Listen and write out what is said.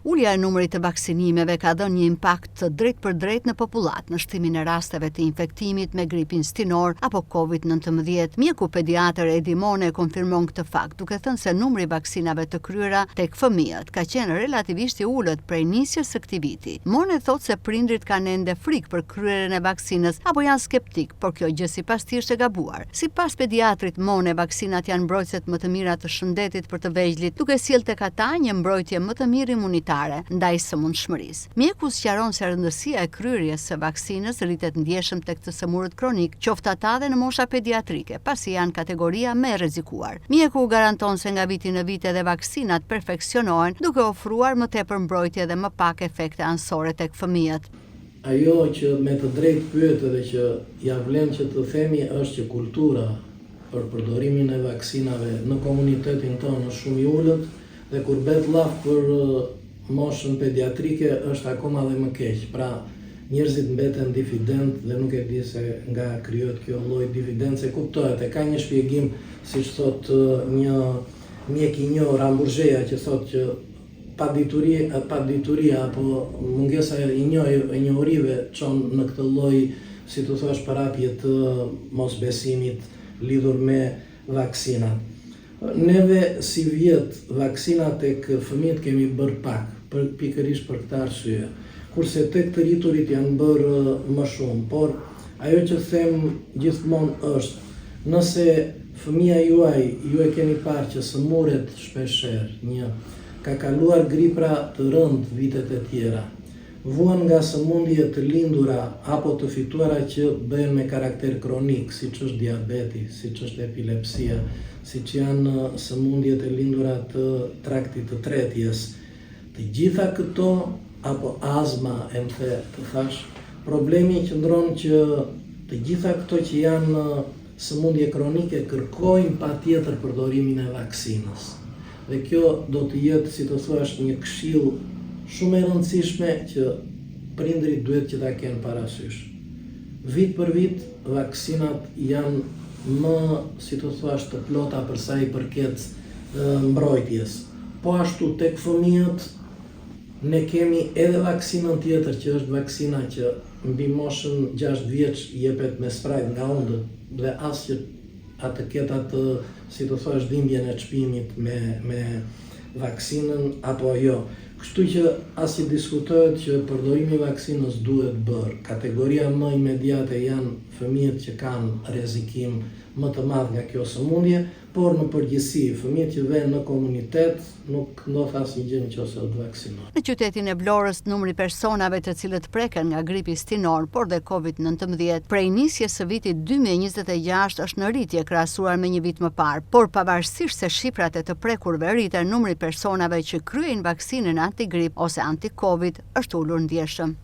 Ulja e numrit të vaksinimeve ka dhënë një impakt të drejtpërdrejtë në popullatë në shtimin e rasteve të infektimit me gripin stinor apo Covid 19. Mjeku pediatër Edi Mone e konfirmon këtë fakt, duke thënë se numri i vaksinave të kryera tek fëmijët ka qenë relativisht i ulët prej nisjes së këtij viti. Mone thotë se prindërit kanë ende frikë për kryerjen e vaksinës apo janë skeptikë, por kjo gjë sipas tij është e gabuar. Sipas pediatrit Mone, vaksinat janë mbrojtëset më të mira të shëndetit për të vegjlit, duke sjellë tek ata një mbrojtje më të mirë imunitare ndaj sëmundshmërisë. Mjeku sqaron se rëndësia e kryerjes së vaksinës rritet ndjeshëm tek të sëmurët kronikë, qoftë ata dhe në mosha pediatrike, pasi janë kategoria më e rrezikuar. Mjeku garanton se nga viti në vit edhe vaksinat perfeksionohen, duke ofruar më tepër mbrojtje dhe më pak efekte anësore tek fëmijët. Ajo që me të drejtë pyet edhe që ia vlen që të themi është që kultura për përdorimin e vaksinave në komunitetin tonë është shumë i ulët dhe kur bëhet llaf për moshën pediatrike është akoma dhe më keq. Pra, njerëzit mbeten difident dhe nuk e di se nga krijohet kjo lloj difidence. Kuptohet, e ka një shpjegim, siç thotë një mjek i njohur Amburzheja që thotë që Padituri, padituria apo mungesa e e njohurive çon në këtë lloj, si të thuash, përhapje të mosbesimit lidhur me vaksinat. Neve sivjet vaksina tek fëmijët kemi bërë pak, për pikërisht për këtë arsye. Kurse tek të rriturit janë bërë më shumë, por ajo që them gjithmonë është, nëse fëmija juaj ju e keni parë që sëmuret shpeshherë, një, ka kaluar gripra të rëndë vitet e tjera, vuan nga sëmundje të lindura apo të fituara që bëhen me karakter kronik, siç është diabeti, siç është epilepsia, siç janë sëmundjet e lindura të traktit të tretjes, të gjitha këto apo azma e më the të thashë, problemi qëndron që të gjitha këto që janë Sëmundje kronike kërkojnë patjetër përdorimin e vaksinës. Dhe kjo do të jetë, si të thuash, një këshillë shumë e rëndësishme që prindërit duhet që ta kenë parasysh. Vit për vit vaksinat janë më, si të thuash, të plota për sa i përket mbrojtjes. Po ashtu tek fëmijët Ne kemi edhe vaksinën tjetër që është vaksina që mbi moshën 6 vjeç jepet me sprajt nga hundët dhe as që a të ketë atë si të thuash dhimbjen e çpimit me me vaksinën apo jo. Kështu që as që diskutohet që përdorimi i vaksinës duhet bërë. Kategoria më imediate janë fëmijët që kanë rrezikim më të madh nga kjo sëmundje, Por në përgjithësi, fëmijët që vejnë në komunitet, nuk ndodh asnjë gjë në qoftë se do të vaksinohen. Në qytetin e Vlorës, numri i personave të cilët preken nga gripi stinor, por dhe Covid 19, prej nisjes së vitit 2026 është në rritje krahasuar me një vit më parë. Por pavarësisht se shifrat e të prekurve rriten, numri i personave që kryejnë vaksinën antigrip ose anti-Covid është ulur ndjeshëm.